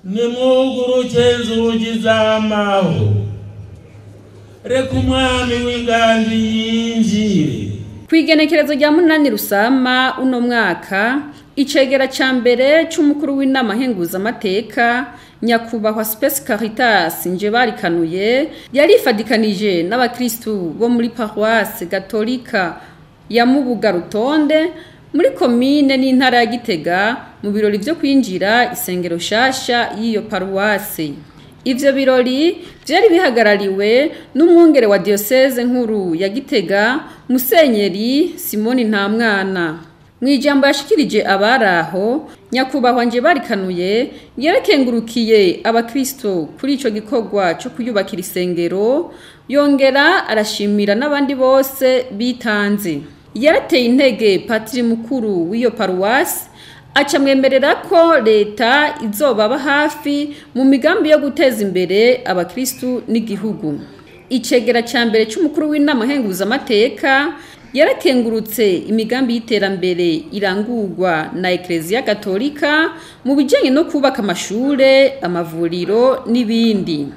Nimwuguruke inzugi z'amaho, reka umwami w'inganji yinjire. Kw'igenekerezo rya 8 Rusama uno mwaka, icegera ca mbere c'umukuru w'inama nkenguzamateka nyakubahwa Space Caritas Njebarikanuye yarifadikanije n'abakristu bo muri paroisse gatolika ya Mubuga Rutonde muri komine n'intara ya Gitega mu birori vyo kwinjira isengero shasha y'iyo paroisse. Ivyo birori vyari bihagarariwe n'umwungere wa diocese nkuru ya Gitega, Musenyeri Simoni Ntamwana. Mwijambo yashikirije abaraho, nyakubahwa Njebarikanuye yarakengurukiye abakristo kuri ico gikorwa cyo kuyubakira isengero, yongera arashimira n'abandi bose bitanze. Yarateye intege patiri mukuru w'iyo paruwasi, aca mwemerera ko leta izobaba hafi mu migambi yo guteza imbere abakristu n'igihugu. Icegera ca mbere c'umukuru w'inama nkenguzamateka yarakengurutse imigambi y'iterambere irangurwa na Eklezia Katolika mu bijanye no kubaka amashure, amavuriro n'ibindi.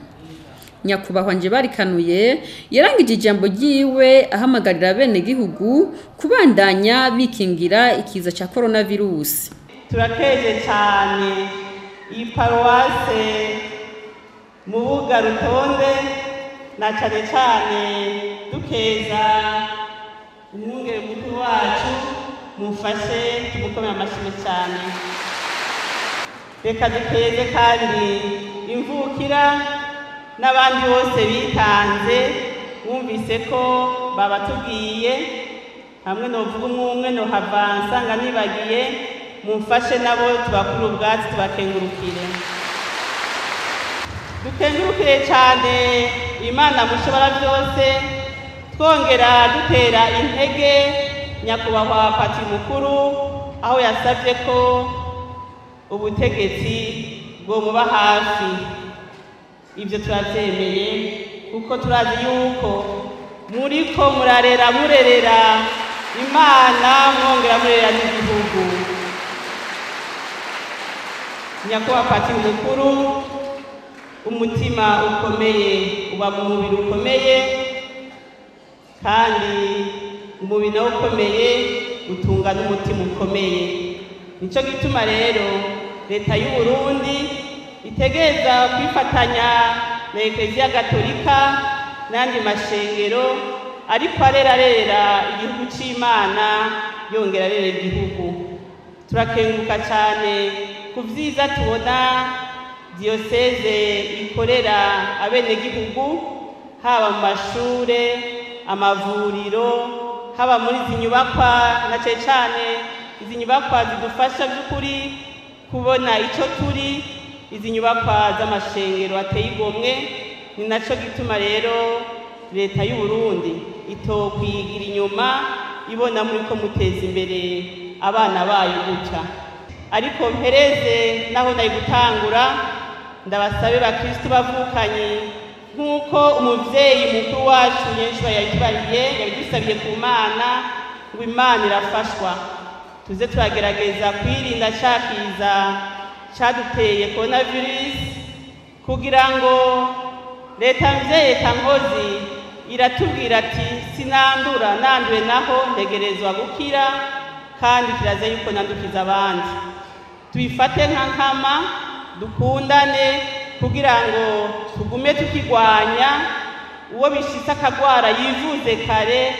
Nyakubahwa Njebarikanuye yarangije ijambo ryiwe ahamagarira abenegihugu kubandanya bikingira ikiza ca coronavirus. Turakeje cyane iyi paruwase Mubuga Rutonde, na cyane cyane dukeza umwungere mukuru wacu, mufashe tumukomere amashyi cyane. Reka dukeze kandi imvukira n'abandi bose bitanze, bumvise ko babatubwiye hamwe novuga umwe no hava nsanga nibagiye, mumfashe nabo tubakure ubwatsi tubakengurukire. Dukengurukire cyane Imana mushobora byose, twongera dutera intege nyakubahwa Patiri mukuru aho yasabye ko ubutegetsi bwomuba hafi. Ibyo turabyemeye kuko turazi yuko muriko murarera murerera Imana, mwongera murerera n'igihugu. Nyakubahwa Patiri mukuru, umutima ukomeye uba mu mubiri ukomeye, kandi umubiri nawo ukomeye utunga n'umutima ukomeye. Nico gituma rero leta y'u Burundi itegereza kwifatanya na Eklezia Gatolika n'andi mashengero, ariko arera igihugu c'Imana, yongera arera igihugu. Turakenguka cyane ku vyiza tubona diyoseze ikorera abenegihugu, haba mu mashure, amavuriro, haba muri izi nyubakwa, na cane cane izi nyubakwa zidufasha by'ukuri kubona ico turi, izi nyubakwa z'amashengero ateye igomwe. Ni naco gituma rero leta y'u Burundi itokwigira inyuma ibona muri ko muteza imbere abana bayo gutya. Ariko mpereze naho nari gutangura, ndabasabe bakristo bavukanye nk'uko umuvyeyi mukuru wacu Yesu yabitubariye, yabidusabiye ku Mana, ngo Imana irafashwa. Tuze turagerageza kwirinda ca kiza caduteye coronavirus, kugira ngo leta mvyeyi leta nkozi iratubwira ati sinandura, nanduwe naho ntegerezwa gukira, kandi kiraze yuko nandukiza abandi. Tubifate nka nkama, dukundane kugira ngo tugume tukigwanya. Uwo bishitse akagwara yivuze kare,